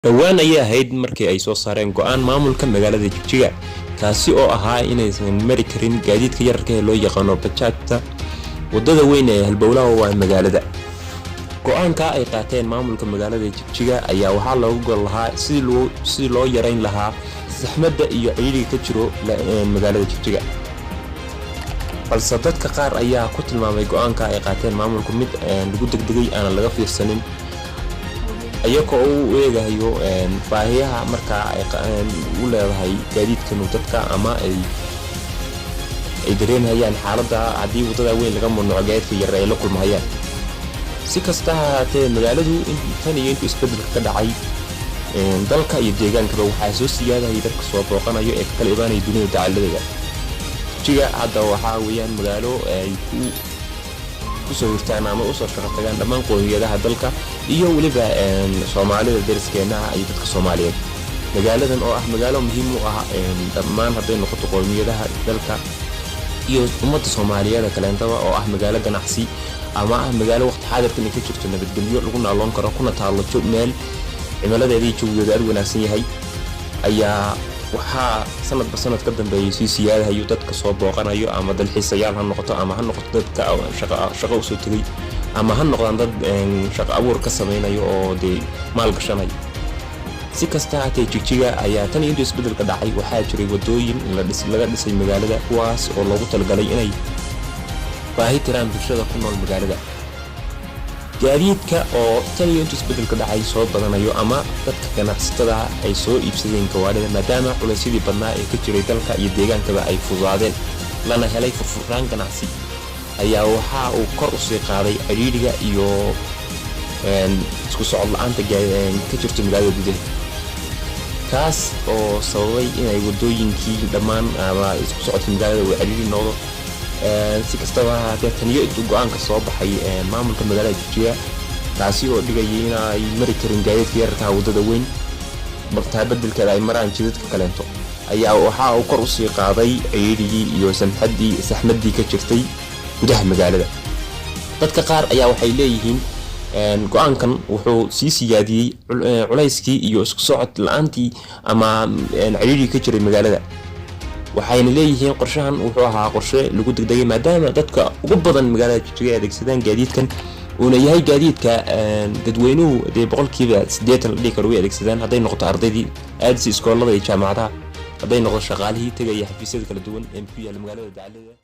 Dhowaan ayay ahayd markii ay soo saareen go'aan maamulka magaalada Jigjiga, kaasi oo ahaa inaysan mari karin gaadiidka yararka ee loo yaqaano bajaajta wadada weyn ee halbowlaha waa magaalada. Go'aanka ay qaateen maamulka magaalada Jigjiga ayaa waxaa looga gol lahaa sidii loo yarayn lahaa saxmadda iyo cidhiidhiga ka jiro magaalada Jigjiga, balse dadka qaar ayaa ku tilmaamay go'aanka ay qaateen maamulku mid lagu degdegay, aanan laga fiirsanin, iyagoo u eegayo baahiyaha markaa ay u leedahay gaadiidkanu dadka, ama ay dareemhayaan xaaladda haddii waddada weyn laga mamnuuco gaadiidka yar ay la kulmahayaan. Si kasta ha ahaatee, magaaladu tan iyo intuu isbedelka ka dhacay dalka iyo deegaankaba, waxaa soo siyaadahaya dadka soo booqanayo ee ka kala imaanaya dunida dacaladeeda. Jigjiga hadda waxaa weeyaan magaalo ay ku kusoo hirtaan ama usoo shaqo tagaan dhammaan qoomiyadaha dalka iyo weliba Soomaalida dariskeennaha iyo dadka Soomaaliyeed. Magaaladan oo ah magaalo muhiim u ah dhammaan, hadday noqoto qoomiyadaha dalka iyo ummadda Soomaaliyeed kaleentaba, oo ah magaalo ganacsi ama ah magaalo waqti xaadirkan ay ka jirto nabadgelyo lagu naaloon karo, kuna taallo meel cimiladeeda iyo jawigeedu aad u wanaagsan yahay, ayaa waxaa sanadba sanad ka dambeeyay sii siyaadahayo dadka soo booqanayo, ama dalxiisayaal ha noqoto, ama ha noqoto dadka shaqo usoo tegay, ama ha noqdaan dad shaqo abuur ka samaynayo oo dee maal gashanayo. Si kasta haatee, Jigjiga ayaa tan iyo intuu isbedelka dhacay waxaa jiray wadooyin laga dhisay magaalada, kuwaas oo loogu talagalay inay baahi tiraan bulshada ku nool magaalada. Gaadiidka oo tan iyo intuu isbedelka dhacay soo badanayo, ama dadka ganacsatada ay soo iibsadeen gawaarida maadaama culaysyadii badnaa ee ka jiray dalka iyo deegaankaba ay fududaadeen, lana helay furfurnaan ganacsi, ayaa waxa uu kor usii qaaday cidhiidhiga iyo isku socod la'aanta ka jirto magaalada gudaheeda, kaas oo sababay inay wadooyinkii dhammaan ama isku socodka magaalada uu cidhiidhi noqdo. Si kastaba ha ahaatee, taniyo intuu go'aanka soo baxay maamulka magaalada Jigjiga, kaasi oo dhigayay inay mari karin gaadiidka yararkaha waddada weyn, taa bedelkeeda ay maraan jidadka kaleento, ayaa waxa uu kor usii qaaday cidhiidhigii iyo samxadii saxmadii ka jirtay gudaha magaalada. Dadka qaar ayaa waxay leeyihiin go'aankan wuxuu sii siyaadiyey culayskii iyo isku socod la'aantii ama cidhiidhigii ka jiray magaalada. Waxayna leeyihiin qorshahan wuxuu ahaa qorshe lagu degdegay, maadaama dadka ugu badan magaalada Jigjiga ay adeegsadaan gaadiidkan, uuna yahay gaadiidka dadweynuhu dee 80% la dhihi karo way adeegsadaan, hadday noqoto ardaydii aadisi iskoolada iyo jaamacadaha, hadday noqoto shaqaalihii tegaya xafiisyada kala duwan ee ku yaalla magaalada dacaladeeda.